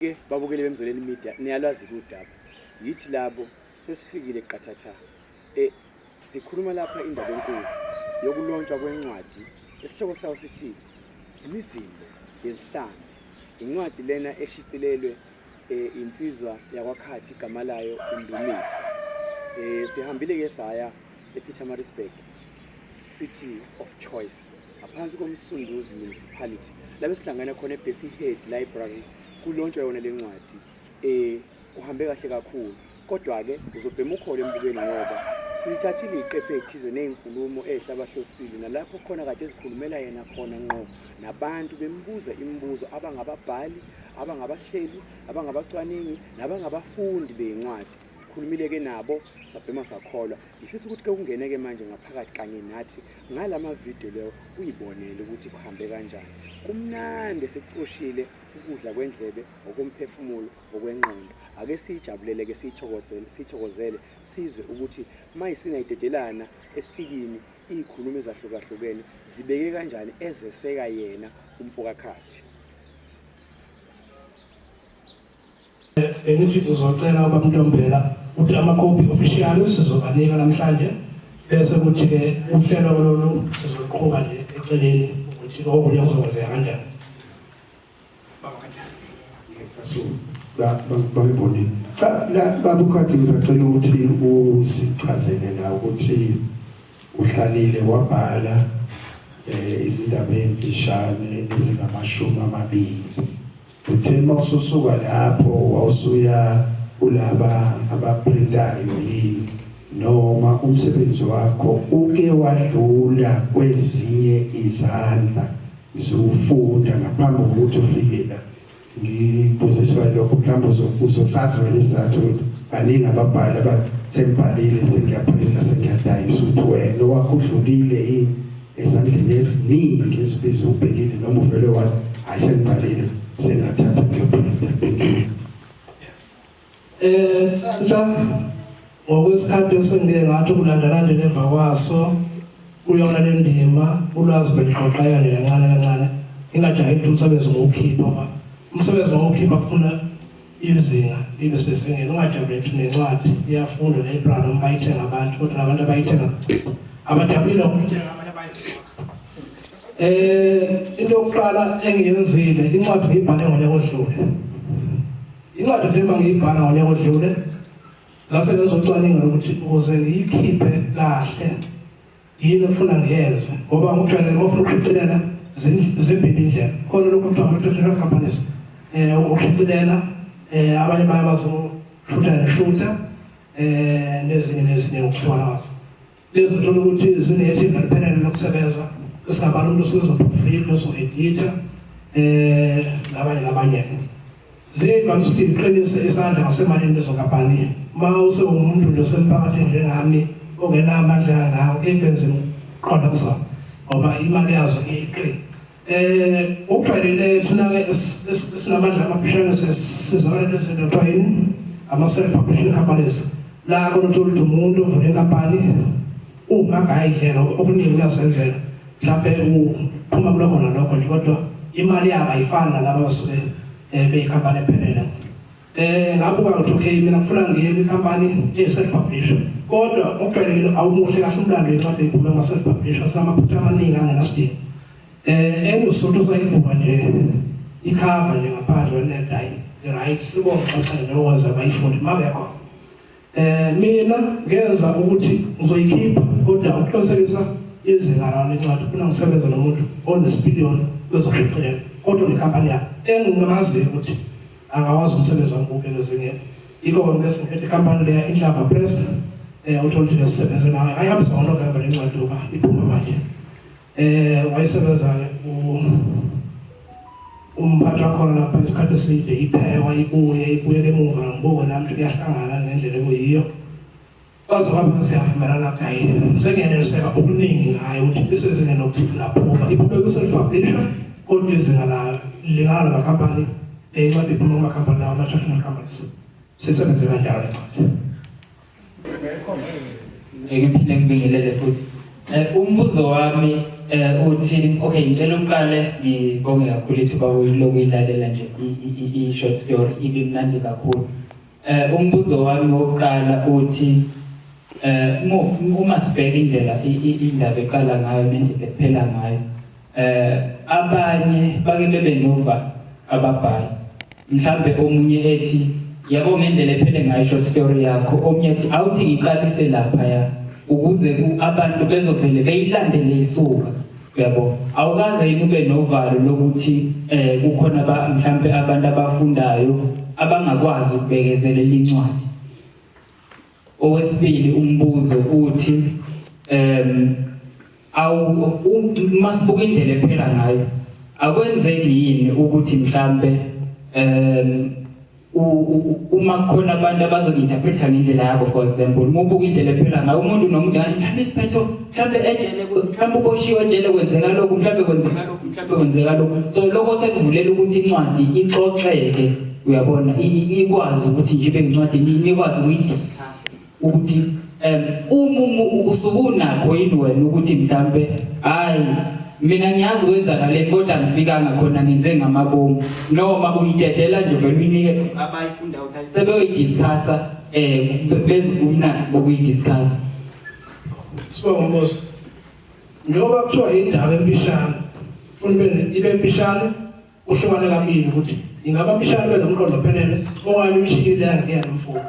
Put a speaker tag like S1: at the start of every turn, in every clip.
S1: Ke babukeli beMzoleni Media niyalwazi kudaba. Yithi labo sesifikile qathatha. E sikhuluma lapha indaba enkulu yokulontshwa kwencwadi esihloko sayo sithi imivimbo yezihlambi. Incwadi lena eshicilelwe e, insizwa yakwaKhathi igama layo uNdumiso. E, sihambile ke saya ePietermaritzburg City of Choice ngaphansi koMsunduzi Municipality lapho esihlangana khona eBessie Head Library kulontshwa yona le ncwadi eh kuhambe kahle kakhulu kodwa-ke uzobhema ukholo embukweni ngoba sithathile iy'qephu ey'thize ney'nkulumo ey'hlabahlosile nalapho khona kade ezikhulumela yena khona ngqo nabantu bembuza imibuzo abangababhali abangabahleli abangabacwaningi nabangabafundi bey'ncwadi khulumile-ke nabo sabhema sakholwa ngifisa ukuthi ke ungene-ke manje ngaphakathi kanye nathi ngala mavidiyo leyo uyibonele ukuthi kuhambe kanjani kumnandi sekucoshile ukudla kwendlebe ngokomphefumulo ngokwengqondo ake siyijabulele ke siyithokozele sithokozele sizwe ukuthi mayisingayidedelana esitikini izikhulumi ezahlukahlukene zibeke kanjani ezeseka yena umfokakhathi.
S2: Bengithi uzocela ubaba Ntombela ukuthi amakhophi official sizobanika namhlanje bese kuthi-ke uhlelo lolu sizoqhuba nje eceleni ukuthi okunye kuzokwenzeka kanjani.
S3: Babibonile. Cha la baba uKhathi ngisacela ukuthi usichazele la ukuthi uhlalile wabhala eh izindaba ezimfishane ezingamashumi amabili. Uthe mawususuka lapho wawusuya kulaba abaprintayo yini noma umsebenzi wakho uke wadlula kwezinye izandla ziwufunda ngaphambi kokuthi ufike la ngibuziswa lokho mhlawumbe uzosazi wena isizathu ukuthi baningi ababhali abasembhalile sengiyaprinta sengiyadayisa ukuthi wena owakho udlulile yini ezandleni eziningi ezibiza ubhekile noma uvele wathi hayi sengibhalile sengathatha ngiyoprinta.
S2: Eh nhla ngokwesikhathi esengike ngathi ukulandela nje emva kwaso kuyona le ndima ulwazi beliqoqeka nje kancane kancane ingajahi ukuthi umsebenzi ngowukhipha ngoba umsebenzi ngowukhipha kufuna izinga libe sezingeni ungajabuleli ukuthi nencwadi iyafundwa le-brand noma bayithenga abantu kodwa labantu abayithenga abajabulile ngokuyithenga abanye abayisuka Eh into yokuqala engiyenzile incwadi ngiyibhale ngonyaka odlule. Incwadi nje mangiyibhala ngonyaka odlule ngase ngizocwaninga ukuthi ukuze ngiyikhiphe kahle yini okufuna ngiyenze ngoba ngokujwayelekile uma ufuna ukushicilela zimbili indlela khona lokhu kuthiwa ama-traditional companies um ukushicilela um abanye baye bazoshutha neshutha um nezinye nezinye ngokuhlukana kwazo lezi uthola ukuthi zinethimba liphelele lokusebenza esingabala umuntu osezoproofread ozo-editha um nabanye nabanye Zivamise ukuthi ngiqinise isandla ngasemalini lezo nkampani. Uma usewumuntu nje osemphakathini njengami ongenamandla kangako kuye kube nzima ukuqonda kuzona ngoba imali yazo iqine. Eh okujwayelekile thina-ke esinamandla amaphishane sizana lezinto kuthiwa yini ama-self publishing companies la khona uthola ukuthi umuntu ovule inkampani uma ngayidlela okuningi uyazenzela mhlampe uphuma kulokho nalokho nje kodwa imali yabo ayifani nalaba abasuke eh, beyikhampani ephelele eh ngabuka ukuthi okay mina ngifuna ngiye kwikhampani eyi-self publisher kodwa ngokujwayelekile awumuhle kahle umlando wencwadi eyiphume nga-self publisher sinamaphutha amaningi angenasidingo eh engusuthu sayibhuka nje ikhava nje ngaphandle weneda hayi right sibonge xoxa nje okwenza bayifunde mabekhona Eh mina ngenza ukuthi ngizoyikhipha kodwa ukuqinisekisa izinga lami lencwadi funa ngisebenze nomuntu onesipiliyoni kwezokushicilela kodwa nenkampani yakhe engimaziyo ukuthi angawazi umsebenzi wami kuwubeka ezingeni. Yikho-ke bese ngikhetha inkampani leya Inhlava Press eh uthola ukuthi ngisebenze nayo ayihambisa ngoNovember lencwadi uba iphuma manje. Eh wayesebenza u umphathi wakhona lapha isikhathi eside iphekwa ibuye ibuyele emuva ngibuke nami ukuthi kuyahlangana ngendlela ekuyiyo kwaze kwaba siyavumelana gayi sengiyaneliseka okuningi ngayo ukuthi isezingeni lokuthi laphuma iphume kwi-self publisher kodwa izinga layo lingana namakhampani encwadi iphuma kumakhampani lawo ama-traditional companies sisebenze kanjalo lencwadi.
S4: Ngeke ngiphinde ngibingelele futhi. Eh umbuzo wami uthi okay, ngicela uqale ngibonge kakhulu ithuba lokuyilalela nje i short story, ibimnandi kakhulu. Umbuzo wami wokuqala uthi uma sibheka indlela indaba eqala ngayo nendlela ephela ngayo, abanye bake bebe nova ababhali, mhlambe omunye ethi yabo ngendlela ephele ngayo short story yakho, omunye ethi awuthi ngiqalise lapha ya ukuze abantu bezovele beyilandele isuka, uyabo. Awukaze yini ube novalo lokuthi kukhona mhlambe abantu abafundayo abangakwazi ukubekezelela incwadi? Owesibili umbuzo uthi awu masibuka indlela ephela ngayo, akwenzeki yini ukuthi mhlambe uma kukhona abantu abazo-interpreta ngendlela yabo? For example, uma ubuka indlela ephela ngayo, umuntu nomuntu angathi mhlawumbe isiphetho mhlawumbe ejele, mhlawumbe uboshiwe ejele, kwenzeka lokhu, mhlawumbe kwenzeka lokhu, mhlawumbe kwenzeka lokhu. So lokho sekuvulela ukuthi incwadi ixoxeke, uyabona, ikwazi ukuthi nje ibe incwadi, nikwazi ukuyidiscuss ukuthi uma usukunakho yini wena ukuthi mhlambe hayi mina ngiyazi kwenzakaleni kodwa ngifikanga khona, ngenze ngamabomu, noma uyidedela nje vele uyinike abayifunda ukuthi sebeyoyidiscussa bezibumnandi bokuyidiscussa?
S2: Sibonga umbuzo. Njengoba kuthiwa indaba emfishane, funa ibe mfishane, uhlukane kabili ukuthi ingaba mfishane ibe nomqondo ophelele okanye umshikile yangiyena umfundi.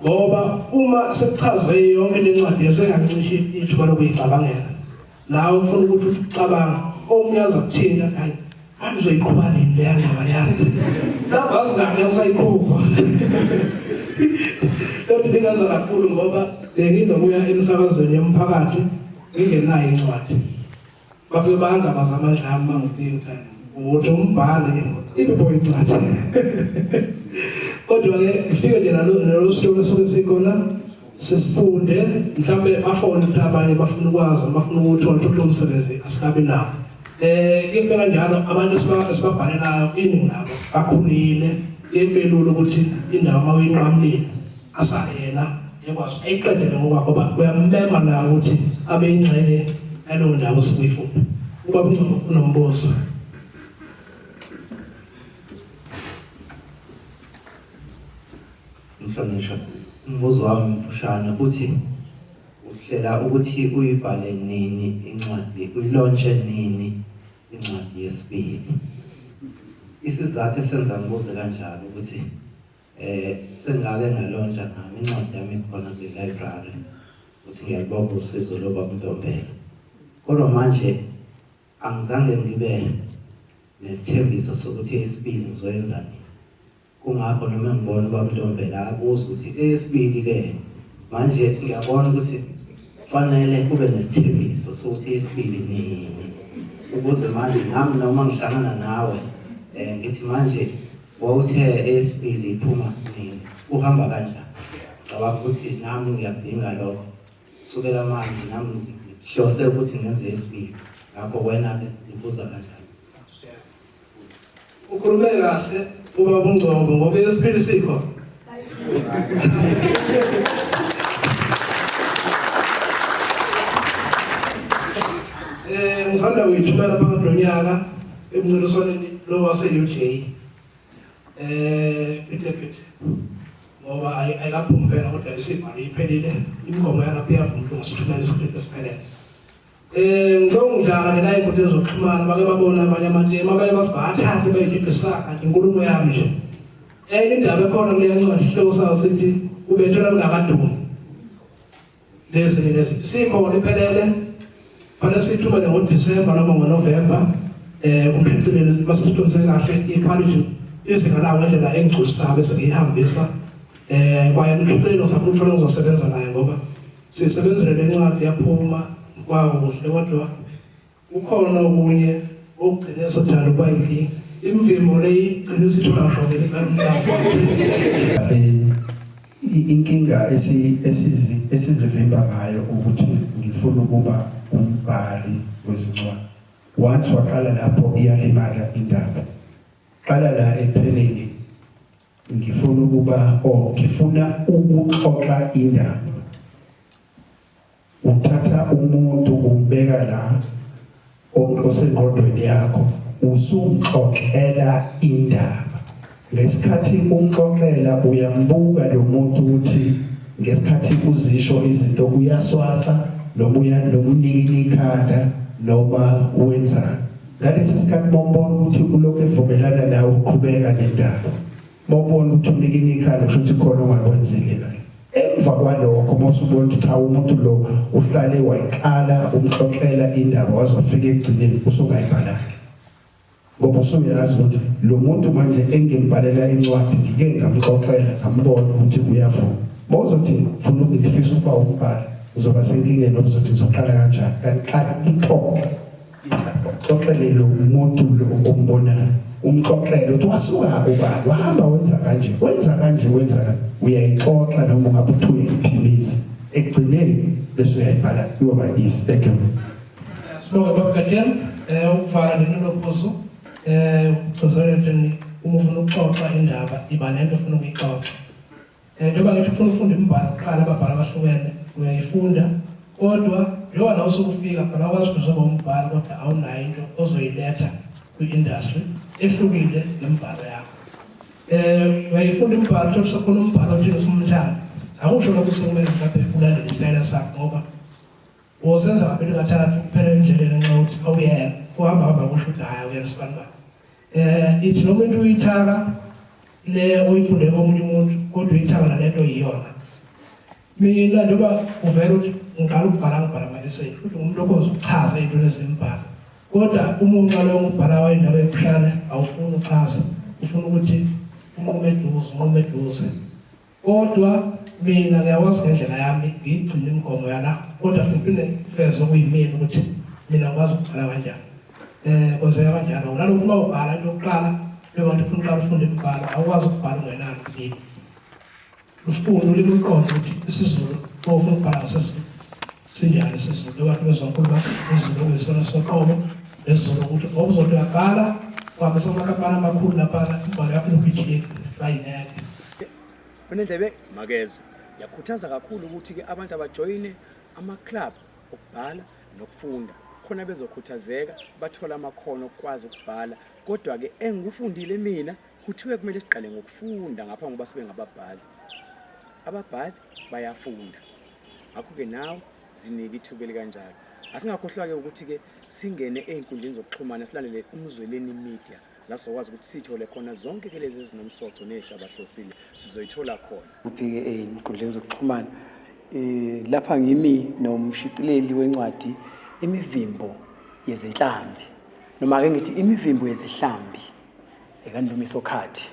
S2: Ngoba uma sekuchazwe yonke le ncwadi yasengancishi ithuba lokuyicabangela. Nawe ufuna ukuthi ucabanga omunye aza kuthina, hayi manje uzoyiqhuba nini leya ndaba leya? Lapho azingabe usayiqhuba. Lento ibingenza kakhulu ngoba benginokuya emsakazweni yomphakathi ngingenayo incwadi. Bafike bangabaza amandla ami mangifika ukuthi ukuthi umbhali iphi incwadi. Kodwa-ke ngifike nje nalo story esuke sikhona sisifunde, mhlawumbe bafone ukuthi abanye bafuna ukwazi, bafuna ukuthola ukuthi lo msebenzi asikabi nawo. Kimi kanjalo abantu esibabhalelayo iningi labo bakhulile, kuyebelula ukuthi indawo uma uyinqamulile asale yena ekwazi ayiqedele ngoba uyammema nawe ukuthi abe ingxenye yalowo ndawo osuke uyifunda. Ubaba unombuzo.
S5: Mhlonishwa, umbuzo wami mfushane uthi uhlela ukuthi uyibhale nini incwadi, uyilontshe nini incwadi yesibili? Isizathu esenza ngibuze kanjalo ukuthi sengake ngalontsha nami incwadi yami ikhona kule library, ukuthi ngiyalibonga usizo lobaba uNtombela, kodwa manje angizange ngibe nesithembiso sokuthi eyesibili ngizoyenza nini. Kungakho noma ngibona ubaba uNtombela abuza ukuthi eyesibili ke manje, ngiyabona ukuthi kufanele kube nesithembiso sokuthi eyesibili nini, ukuze manje nami noma ngihlangana nawe ngithi manje wawuthe eyesibili iphuma nini, uhamba kanjani? Cabanga ukuthi nami ngiyakudinga lokho kusukela manje, nami ngihlose ukuthi ngenze eyesibili. Ngakho wena-ke ngibuza kanjani?
S2: Ukhulume kahle ubaba uNgcobo ngoba eyesibili sikhona. Ngisanda kuyithumela phakathi nonyaka emncintiswaneni lo wase UJ. Deputy ngoba ayikaphumi phela kodwa isibhalo iphelile, imigomo yalapha iyavuma ukuthi ungasithumela iscript esiphelele. Ngilokhu ngidlala nje la ey'nkundleni zokuxhumana, bake babona abanye amatemu, abanye bathi bayathatha bayididisa kanti inkulumo yami nje. Enye indaba ekhona kuleya ncwadi isihloko sayo sithi ubethelwa kungakadumi. Lezi lezi sikhona iphelele, fanele siyithumele ngoDisemba noma ngoNovemba umshicilelo masithuthukise kahle iquality izinga lawo ngendlela engigculisayo bese ngiyihambisa kwayena umshicilelo safuna ukuthola ngizosebenza naye ngoba sisebenzile le ncwadi yaphuma kwakuhle, kodwa kukhona okunye okugcine sodala ukuba yinkinga. Imvimbo le igcine isithola ngisho
S3: Inkinga esizivimba ngayo ukuthi ngifuna ukuba umbhali wezincwadi. Once waqala lapho iyalimala indaba. Qala la ekuthenini ngifuna ukuba or ngifuna ukuxoxa indaba. Uthatha umuntu umbeka Usubheka la osengqondweni yakho usumxoxela indaba. Ngesikhathi umxoxela uyambuka lo muntu ukuthi ngesikhathi uzisho izinto uyaswaca noma uyanomnikini ikhanda noma wenzani. Ngalesi sikhathi mombona ukuthi ulokhu evumelana nawe uqhubeka nendaba. Mawubona ukuthi unikini ikhanda kusho ukuthi khona ongakwenzile kahle. Emva kwalokho mawusubona ukuthi cha umuntu lo uhlale wayiqala umxoxela indaba waze wafika ekugcineni usungayibhala ke. Ngoba usuyazi ukuthi lo muntu manje engimbhalela incwadi ngike ngamxoxela ngambona ukuthi uyavuma. Mawuzothi funa ukufisa ukuba umbhali uzoba senkingeni obuzothi ngizoqala kanjani kanti qala ixoxe Xoxele lo muntu lo ombonayo umxoxele ukuthi wasuka ubani wahamba wenza kanje wenza kanje wenza kanje uyayixoxa noma ungabe uthi uyayiphimisa ekugcineni bese uyayibhala iyoba easy. Thank you.
S2: Sibonge baba Gadeni ukuvala nje lelo phuzu ugcizelela ekutheni uma ufuna ukuxoxa indaba iba nento ofuna ukuyixoxa. Njengoba ngithi ufuna ukufunda imibhalo kuqala ababhali abahlukene uyayifunda kodwa njengoba nawe usukufika khona awukwazi ukuthi uzoba umbhali kodwa awunayo into ozoyiletha kwi-industry ehlukile ngemibhalo yakho. Uyayifunda imibhalo uthole sekukhona umbhalo othile osumthanda akusho lokho sekumele mhlawumbe ulandele isitayela sakho ngoba wosenza kabili kathathu kuphela endleleni ngenxa yokuthi awuyena uhamba hamba kusho ukuthi hhayi awuyena sibanibani. Ithi noma into uyithaka le oyifunde komunye umuntu kodwa uyithaka nalento iyona. Mina njengoba uvela ukuthi ngiqala ukubhala ngibhala ama-essay futhi ngumuntu okwazi ukuchaza ey'ntweni ezimbhalo. Kodwa uma unqala ukubhala wayindaba emfushane awufuni uchaza, ufuna ukuthi unqume eduze, unqume eduze. Kodwa mina ngiyakwazi ngendlela yami ngiyigcine imigomo yala kodwa futhi ngiphinde ngiveze okuyimina ukuthi mina ngikwazi ukubhala kanjani. Kwenzeka kanjalo. Nalokhu uma ubhala into yokuqala njengoba nje ufuna uqala ufunde imibhalo awukwazi ukubhala ungenalo ulimi. Ufune ulimi uqonde ukuthi isiZulu uma ufuna ukubhala ngesizulu sinjani isiZulu njengoba nje bezonkulu isiZulu okuyisona soqobo nesiZulu ukuthi ngoba uzothi uyabhala uhambisa kumakampani amakhulu laphana imibhalo yakho ilokhu ijike bayineke.
S1: Onendlebe makezwe. Ngiyakhuthaza kakhulu ukuthi-ke abantu abajoyine ama-club okubhala nokufunda khona bezokhuthazeka bathole amakhono okukwazi ukubhala. Kodwa-ke engikufundile mina kuthiwe kumele siqale ngokufunda ngaphambi kokuba sibe ngababhali. Ababhali bayafunda. Ngakho-ke nawe zinike ithuba elikanjalo. Asingakhohlwa-ke ukuthi-ke singene ey'nkundleni zokuxhumana silandele Umzweleni Media la sizokwazi ukuthi sithole khona zonke ke lezi ezinomsoco nezihlabahlosile sizoyithola khona. Kuphi-ke ey'nkundleni zokuxhumana lapha ngimi nomshicileli wencwadi Imivimbo Yezinhlambi noma ake ngithi Imivimbo Yezihlambi ekaNdumiso Khathi.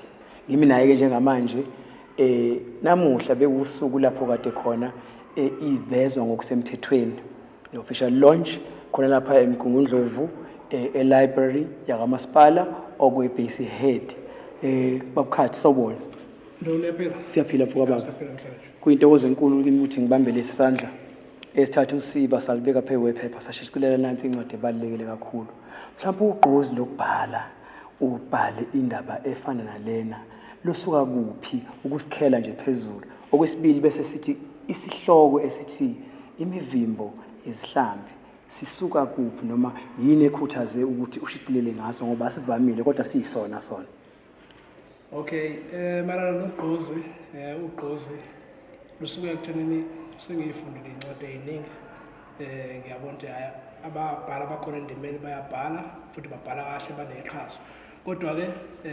S1: Ngimi naye-ke njengamanje namuhla bekuwusuku lapho kade khona ivezwa ngokusemthethweni i-official launch khona lapha eMgungundlovu e-library yakamasipala okuyi-BC Head. Babukhathi sawubona.
S2: Uyaphila?
S1: Siyaphila mfoka baba.
S2: Siyaphila namhlanje.
S1: Kuyintokozo enkulu kimi ukuthi ngibambe lesi sandla esithatha usiba salibeka phezu kwephepha sashicilela nansi incwadi ebalulekile kakhulu. Mhlawumbe ugqozi lokubhala ubhale indaba efana nalena lusuka kuphi ukusikhela nje phezulu. Okwesibili bese sithi isihloko esithi imivimbo yezihlambi sisuka kuphi noma yini ekhuthaze ukuthi ushicilele ngaso ngoba asivamile kodwa siyisona sona.
S2: Okay, mayelana nogqozi, ugqozi lusuka ekuthenini sengiyifundile iy'ncwadi ey'ningi. Ngiyabona ukuthi hhayi ababhali abakhona endimeni bayabhala futhi babhala kahle baneqhaza. Kodwa-ke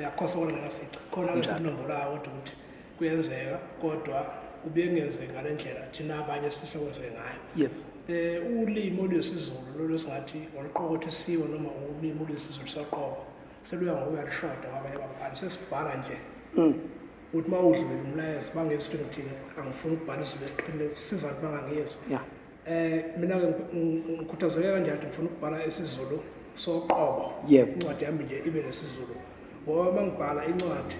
S2: akukho sokona ngingasici. Khona-ke esikunombolayo kodwa ukuthi kuyenzeka kodwa kubuye kungenzeki ngale ndlela thina abanye esifisa kwenzeke ngayo.
S1: Yebo.
S2: Ulimi oluyisiZulu lolu esingathi oluqokothisiwe noma ulimi oluyisiZulu soqobo seluya ngokuya lushoda kwabanye ababhali sesibhala nje ukuthi uma udlulile umlayezo bangezwa ukuthi ngithini angifuni ukubhala isiZulu esiqinile siza ukuthi bangangiyezwa. Mina-ke ngikhuthazeke kanjani ukuthi ngifuna ukubhala isiZulu soqobo.
S1: Yebo.
S2: Incwadi yami nje ibe nesiZulu ngoba uma ngibhala incwadi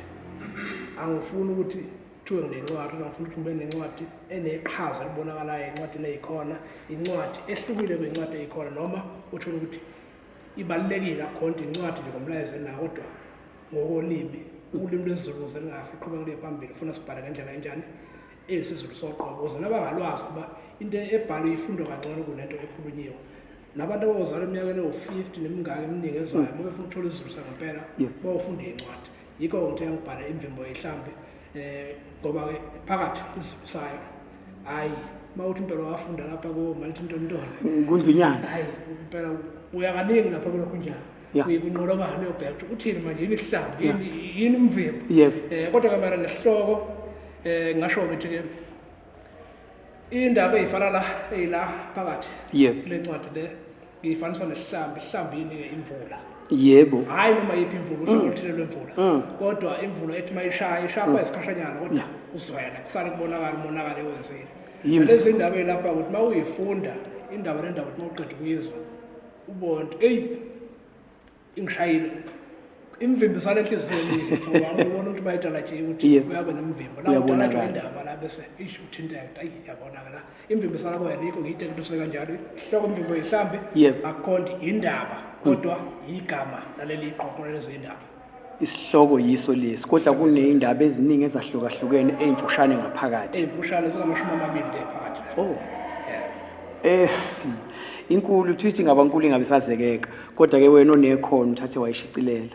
S2: angifuni ukuthi kuthiwe nginencwadi, kodwa ngifuna ukuthi ngibe nencwadi eneqhaza elibonakalayo, incwadi eneyikhona, incwadi ehlukile kwincwadi eyikhona noma uthole ukuthi ibalulekile akukhona incwadi nje ngomlayezo enawo kodwa ngokolimi ulimi lwesiZulu ukuze lingafi liqhubeke liye phambili ufuna sibhale ngendlela enjani eyisiZulu soqobo ukuze nabangalwazi ukuba into ebhalwe ifundwa kangcono kunento ekhulunyiwe. Nabantu abawuzalwa eminyakeni ewu-50 nemingaka eminingi ezayo, uma befuna ukuthola isiZulu sangempela, bawufunda iy'ncwadi. Yikho ngithe ngibhale Imvimbo Yehlambi, ngoba-ke phakathi isiZulu sayo, hhayi, uma uthi impela wafunda lapha ko-Malthintontoni,
S1: Kunzinyana.
S2: Hhayi, impela uya kaningi lapha kulokhu njalo. Uyinqolobane uyobheka ukuthi uthini manje, yini isihlambi, yini umvimbo. Kodwa ke mara nesihloko, ngingasho ngithi-ke indaba eyifana la eyila phakathi kule ncwadi le ngiyifanisa nesihlambi. Isihlambi yini-ke? Imvula. Hhayi noma yiphi imvula, uhlobo oluthile lwemvula, kodwa imvula ethi uma ishaya, ishaya kwayisikhashanyana, kodwa uzwela kusale kubonakala umonakalo ewenzile. Lezi ndaba ey'lapha ukuthi uma uyifunda indaba nendaba, ukuthi uma uqeda ukuyizwa ubone ukuthi eyi, ingishayile imvimbi sale enhliziyweni, ngoba ubona ukuthi bayidalaje ukuthi uyaba nemvimbo la udalajwa indaba la, bese ish uthinteka ukuthi ayi, yabona-ke la imvimbi sala kuwena. Yikho ngiyiteketuse kanjalo ihloko Imvimbo Yehlambi. Akukhonti indaba, kodwa igama laleli qoqo lalezo indaba.
S1: Isihloko yiso lesi, kodwa kuney'ndaba eziningi ezahlukahlukene ey'mfushane ngaphakathi.
S2: Ey'mfushane zingamashumi 20 nje phakathi la.
S1: Oh.
S2: Yeah.
S1: Inkulu thithi ngabankulu ingabe isazekeka, kodwa ke wena onekhono uthathe wayishicilela.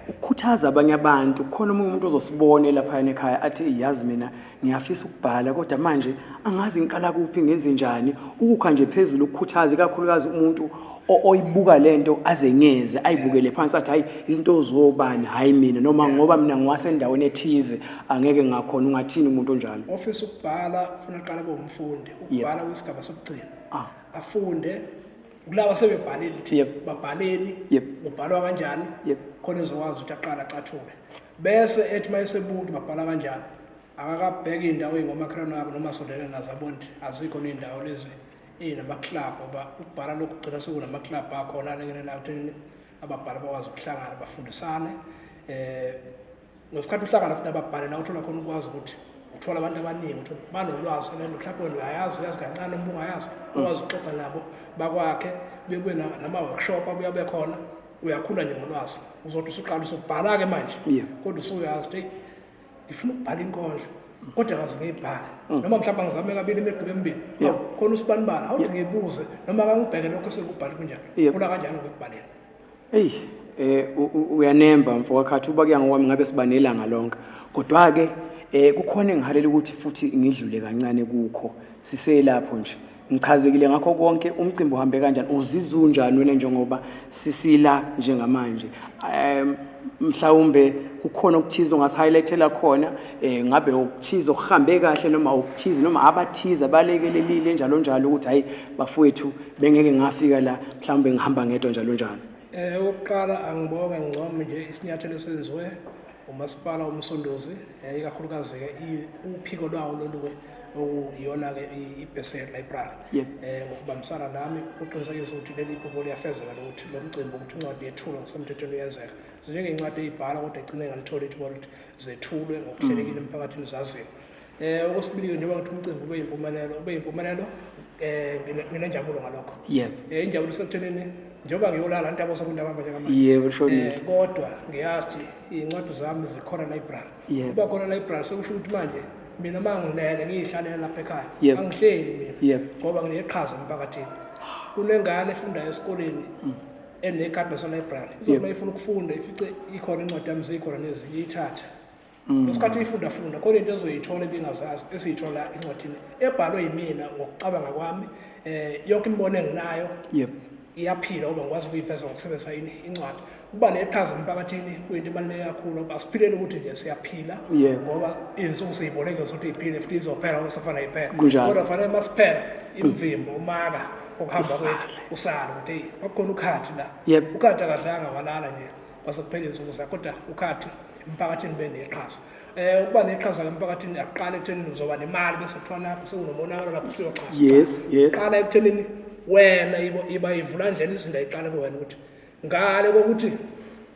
S1: Ukukhuthaza abanye abantu, kukhona omunye umuntu ozosibona lapha ekhaya athi, yazi mina ngiyafisa ukubhala, kodwa manje angazi ngiqala kuphi, ngenze njani. Ukukha nje phezulu ukukhuthaza ikakhulukazi umuntu oyibuka lento azenyeze, ayibukele phansi, athi hayi, izinto zobani, hayi mina, noma ngoba mina ngiwasendaweni ethize angeke ngakhona. Ungathini umuntu onjalo?
S2: Ofisa ukubhala ufuna aqala abe umfundi. Ukubhala kwisigaba sokugcina. Afunde kulaba sebebhalile ukuthi babhaleni, kubhalwa kanjani, khona ezokwazi ukuthi aqale acathule, bese ethi uma esebuka ukuthi babhala kanjani, akakabheki iy'ndawo ey'ngomakhelwane wakhe noma asondelene nazo, abone ukuthi azikho ney'ndawo lezi ey'namaklabhu, ngoba ukubhala lokhu kugcina sekunamaklabhu akhona alekelelayo ekuthenini ababhali bakwazi ukuhlangana bafundisane. Ngesikhathi uhlangana futhi nababhali la uthola khona ukwazi ukuthi uthola abantu abaningi ukuthi banolwazi lento, mhlawumbe wena uyayazi, uyazi kancane noma ungayazi, ukwazi ukuxoxa nabo bakwakhe, kuye kube nama-workshop abuye abe khona. Uyakhula nje ngolwazi, uzothi usuqala usubhala-ke manje, kodwa usuyazi ukuthi eyi, ngifuna ukubhala inkondlo, kodwa kaze ngiyibhale, noma mhlawumbe angizame kabili imigqibo emibili. Hawu, khona usibanibani, awuthi ngiyibuze, noma kangibheke lokho esekubhale kunjani. Khula kanjalo ngikubhalele.
S1: Eyi, uyanemba mfowakhathi, uba kuya ngokwami ngabe siba nelanga lonke. Kodwa-ke kukhona engihalela ukuthi futhi ngidlule kancane kukho. Siselapho nje. Ngichazekile ngakho konke, umcimbi uhambe kanjani, uzizwa unjani wena njengoba sisila njengamanje? Mhlawumbe kukhona okuthize ongasi-highlightela khona, ngabe okuthize okuhambe kahle noma okuthize noma abathize abalekelelile njalo njalo, ukuthi hayi bafowethu, bengeke ngafika la mhlawumbe ngihamba ngedwa njalo njalo.
S2: Okokuqala angibonge, ngincome nje isinyathelo esenziwe umasipala uMsunduzi, ikakhulukazi-ke uphiko lwawo lolu-ke okuyiyona-ke iBesel Library, ngokubambisana nami uqinisekisa ukuthi leli phupho liyafezeka, lokuthi lo mcimbi, ukuthi incwadi yethulwe ngokusemthethweni uyenzeka. Zinjengey'ncwadi ey'bhala kodwa igcine ngalitholi ithuba lokuthi zethulwe ngokuhlelekile emphakathini zaziwe. Okwesibili, njengoba ngithi umcimbi ube yimpumelelo, ube yimpumelelo, nginenjabulo ngalokho. Injabulo isekuthenini njengoba ngiyolala ntabo sekundabamba njengamanje.
S1: Yebo, ushonile.
S2: Kodwa ngiyazi ukuthi iy'ncwadi zami zikhona library. Kuba khona library sekusho ukuthi manje mina uma ngilele ngiyihlalela lapha ekhaya, angihleli mina, ngoba ngineqhaza emphakathini. Kunengane efundayo esikoleni enekhadi lase-library, izothi uma ifuna ukufunda ifice ikhona incwadi yami, seyikhona nezinye, iyithathe. Ngesikhathi uyifunda-funda khona into ezoyithola ebingazazi esiyithola encwadini ebhalwe yimina ngokucabanga kwami. Yonke imibono enginayo iyaphila ngoba ngikwazi ukuyiveza ngokusebenzisa ini incwadi. Ukuba neqhaza emphakathini kuyinto ebaluleke kakhulu. Asiphilele ukuthi nje siyaphila, ngoba iy'nsuku siyibone ngezokuthi iphile futhi izophela ngoba sefana iphela. Kodwa fanele masiphela imvimbo, umaka okuhamba kwethu usale ukuthi eyi, kwakukhona ukhathi la. Ukhathi akadlanga walala nje kwase kuphela iy'nsuku zakhe, kodwa ukhathi emphakathini beneqhaza. Ukuba neqhaza emphakathini akuqala ekuthenini uzoba nemali bese kuthiwa lapho sekunomonakalo lapho siyoxhasa. Qala ekuthenini wena iba ivula ndlela izinto, ayiqale kuwena ukuthi ngale kokuthi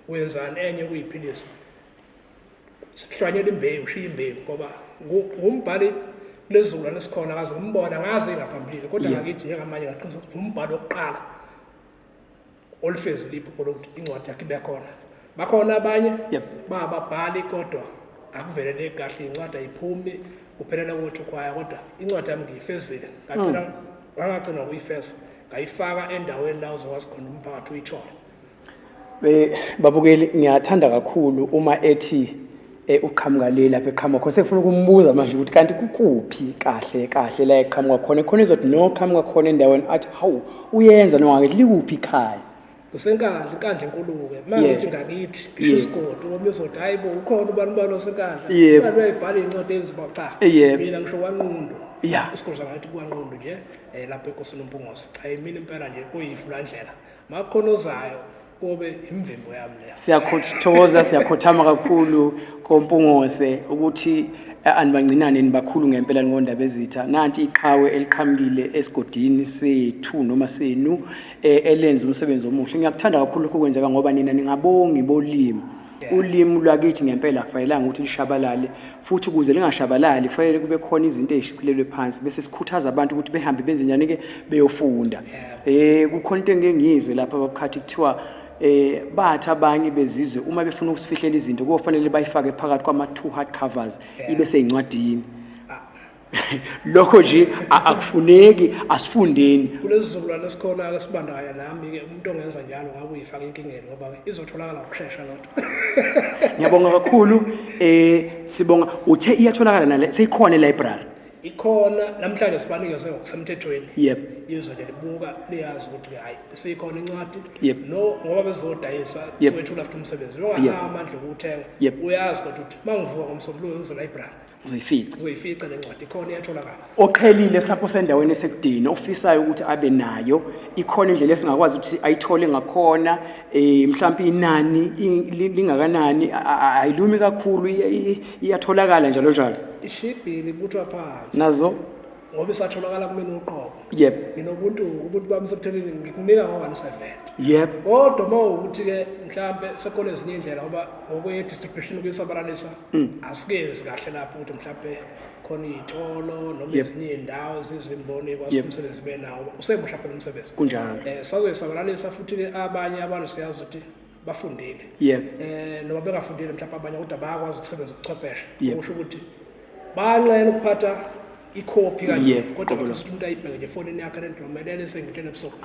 S2: wenzani enye ukuyiphilisa. Sihlwanyela imbewu, ushiya imbewu, ngoba ngumbhali kulezizukulwane esikhona akaze ngimbona ngaze ngaphambilini, kodwa ngakithi njengamanje ngaqinisa ukuthi ngumbhali wokuqala olufezile iphupho lokuthi incwadi yakhe ibe khona. Bakhona abanye bababhali, kodwa akuvelele kahle, incwadi ayiphumi, kuphelela ukuthi ukhwaya, kodwa incwadi yami ngiyifezile, ngagcina ngangagcina ukuyifeza. Ngayifaka endaweni la uzokwazi khona umphakathi uyithole.
S1: Babukeli, ngiyathanda kakhulu uma ethi uqhamuka le lapho eqhamuka khona. Sengifuna ukumbuza manje ukuthi kanti kukuphi kahle kahle la eqhamuka khona. Khona izothi no qhamuka khona endaweni athi hawu uyenza noma ngakithi likuphi ikhaya.
S2: Kusenkandla, inkandla enkulu-ke. Uma ngithi ngakithi, ngisho isigodi, omunye uzothi hayi bo ukhona ubani ubani osenkandla. Ubani uyayibhala iy'ncwadi enzima, cha. Mina ngisho kwaNqundu. Isigodi sangakithi kwaNqundu nje, lapho enkosini uMpungose. Cha, yimina impela nje oyivulandlela. Makukhona ozayo kobe imvimbo yami leyo.
S1: Siyakuthokoza, siyakhothama kakhulu koMpungose ukuthi anibangcinane nibakhulu ngempela ngondaba ezitha. Nanti iqhawe eliqhamukile esigodini sethu noma senu elenza umsebenzi omuhle. Ngiyakuthanda kakhulu lokhu kwenzeka ngoba nina ningabongi bolimi. Ulimi lwakithi ngempela akufanelanga ukuthi lishabalale, futhi ukuze lingashabalali kufanele kube khona izinto ezishicilelwe phansi bese sikhuthaza abantu ukuthi behambe benze njani ke beyofunda. Kukhona into engike ngiyizwe lapha abakhathi kuthiwa bathi abanye bezizwe uma befuna ukusifihlela izinto kuyofanele bayifake phakathi kwama 2 hard covers ibe seyincwadini. Lokho nje akufuneki, asifundeni.
S2: Kulesizukulwane esikhona ke sibandakanya nami ke umuntu ongenza njalo ngabe uyifaka inkingeni ngoba izotholakala ngokushesha lodwa.
S1: Ngiyabonga kakhulu. Sibonga uthe iyatholakala nale seyikhona e-library.
S2: Ikhona namhlanje sibanikeze ngokusemthethweni. Izwe nje libuka liyazi ukuthi hayi isikhona incwadi. No ngoba bezodayisa siwethula futhi umsebenzi. Onganawo amandla okuthenga uyazi kodwa ukuthi mangivuka ngomsombuluko ngizo library.
S1: Uzoyifica.
S2: Uzoyifica le ncwadi ikhona iyatholakala.
S1: Oqhelile lapho sendaweni esekudeni ofisayo ukuthi abe nayo ikhona indlela esingakwazi ukuthi ayithole ngakhona, mhlawumbe inani lingakanani, ayilumi kakhulu, iyatholakala njalo njalo.
S2: Ishibhili ibuthwa phansi.
S1: Nazo
S2: ngoba isatholakala kumina uqobo. Nginobuntu, ubuntu bami sekuthenini ngikunika ngo-170. Kodwa uma ukuthi ke mhlambe sekhona ezinye indlela ngoba ngokwe distribution kuyisabalalisa asikenzi kahle lapho ukuthi mhlambe khona iy'tolo noma ezinye iy'ndawo zizimboni ekwazi umsebenzi benawo usemusha phela umsebenzi.
S1: Kunjalo.
S2: Sazoyisabalalisa futhi ke abanye abantu siyazi ukuthi bafundile. Noma bengafundile mhlawumbe abanye kodwa bayakwazi ukusebenza ubuchwepheshe. Okusho ukuthi bayanqena ukuphatha ikhophi kanje kodwa bafisa ukuthi umuntu ayibheke nje efonini yakhe lento noma elele sengitshela ebusuku.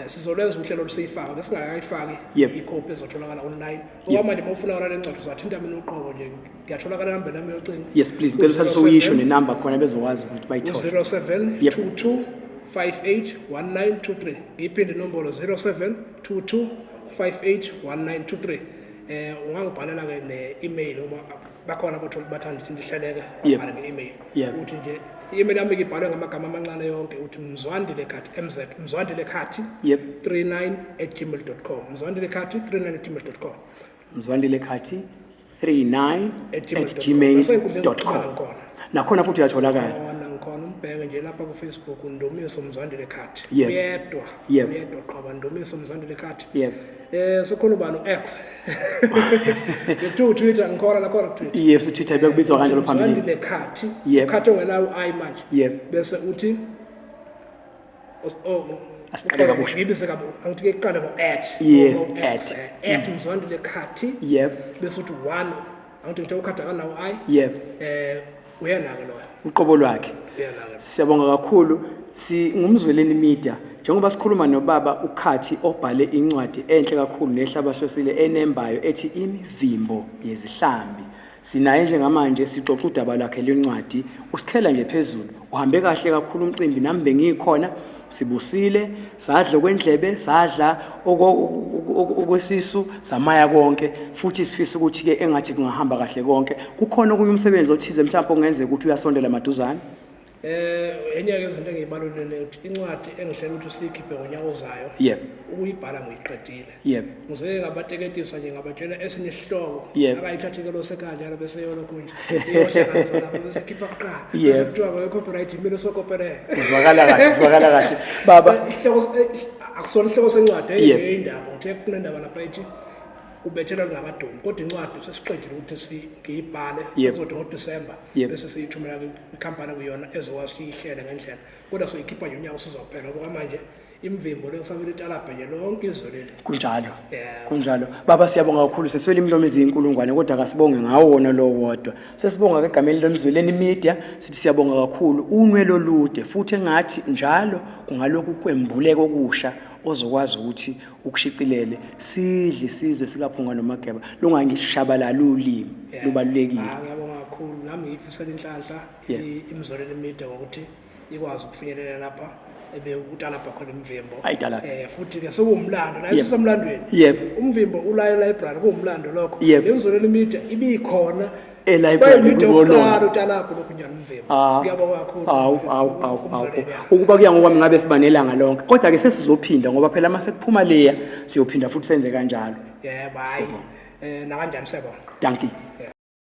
S2: Sizolwenza uhlelo olusiyifaka besingakayifaki ikhophi ezotholakala online. Okwamanje uma ufuna yona le ncwadi uzathinta mina uqobo nje, ngiyatholakala enambeni yami yocingo.
S1: Yes please, ngicela usale sowuyisho nenamba khona bezokwazi ukuthi bayithole.
S2: 07 22 58 1923. Ngiyiphinde inombolo 07 22 58 1923. Ungangibhalela ke ne-email ngoba bakhona abathola bathanda ukuthi ndihleleke, babhale nge-email. Uthi nje i-email yami ibhalwe ngamagama amancane yonke, uthi Mzwandile Khathi, MZ, Mzwandile Khathi 39@gmail.com. Mzwandile Khathi 39@gmail.com.
S1: Mzwandile Khathi 39
S2: At gmail
S1: at
S2: dot com.
S1: gmail
S2: Nasey'nkundleni
S1: dot com.
S2: zokuxhumana ngikhona.
S1: Nakhona futhi uyatholakala.
S2: Khona ngikhona, umbheke nje lapha ku Facebook Ndumiso Mzwandile Khathi. Uyedwa. Uyedwa qhoba Ndumiso Mzwandile Khathi. Sekhona ubani u-X? Ngithu Twitter ngikhona la khona Twitter.
S1: Yes, Twitter bekubizwa kanjalo phambili.
S2: Mzwandile Khathi. Khathi ongenawo u-I manje. Bese uthi
S1: Asiqale kabusha.
S2: Ngibize kabu, angithi ke iqale ngo-at.
S1: Yes,
S2: Ngo-X,
S1: at.
S2: At Mzwandile Khathi. Bese uthi 1. Angithi ngithe uKhathi akanawo I. Uyena ke loyo.
S1: Uqobo lwakhe.
S2: Uyena ke.
S1: Siyabonga kakhulu. Singumzweleni Media. Njengoba sikhuluma nobaba uKhathi obhale incwadi enhle kakhulu nehlabahlosile enembayo ethi Imivimbo Yezihlambi. Sinaye njengamanje sixoxa udaba lwakhe lencwadi, usikhela nje phezulu. Uhambe kahle kakhulu umcimbi, nami bengikhona, sibusile, sadla okwendlebe, sadla okwesisu, samaya konke, futhi sifisa ukuthi ke engathi kungahamba kahle konke. Kukhona okunye umsebenzi othize mhlawumbe ongenzeka ukuthi uyasondela maduzane?
S2: Enye ke izinto engiyibalulele ukuthi incwadi engihlela ukuthi siyikhiphe ngonyaka ozayo. Ukuyibhala ngiyiqedile. Ngize ngabateketiswa nje ngabatshela esinye isihloko. Akayithathe ke lo sekanjalo bese yolokhu nje. Iyohlanganisa lapho bese khipha kuqala. Bese kuthiwa ngoye copyright imini osokopelele.
S1: Kuzwakala kahle, kuzwakala kahle. Baba,
S2: Isihloko akusona isihloko sencwadi, indaba. Ngithe kunendaba lapha ethi kubethelwa lingakadumi, kodwa incwadi sesiqedile ukuthi ngiyibhale, sizothi ngoDisemba, bese siyithumela kwikhampani kuyona ezokwazi iyihlele ngendlela. Kodwa soyikhipha nje unyaka usuzophela, ngoba manje Imvimbo le kusamele italabhe nje lonke izwe leli.
S1: Kunjalo.
S2: Yebo.
S1: Kunjalo. Baba siyabonga kakhulu seswele imilomo eziyizinkulungwane kodwa kasibonge ngawo wona lo wodwa. Sesibonga ke egameni lomzweleni media sithi siyabonga kakhulu unwe lolude futhi engathi njalo kungalokhu kwembuleka okusha ozokwazi ukuthi ukushicilele sidle isizwe sikaphunga nomageba lungangishabalali ulimi lubalulekile.
S2: Ah, ngiyabonga kakhulu nami ngiyifisela inhlanhla imizweleni emide ngokuthi ikwazi ukufinyelela lapha ebekutalabha khona imvimbo
S1: Ayitalabha.
S2: Futhi ke sekuwumlando la sisemlandweni. Umvimbo ula e-library kuwumlando lokho. Le mizweleni emide ibikhona
S1: E-library
S2: Kwayimide
S1: kuzolona.
S2: yokuqala utalabha lokhu njalo umvimbo.
S1: Ah.
S2: Ngiyabonga kakhulu.
S1: Awu awu awu awu.
S2: Umzweleni, ya.
S1: Ukuba kuya ngokwami ngabe siba nelanga lonke. Kodwa ke sesizophinda ngoba phela mase kuphuma leya siyophinda futhi senze kanjalo.
S2: Yebo, hayi. Nakanjani siyabonga.
S1: Dankie.
S2: Yeah.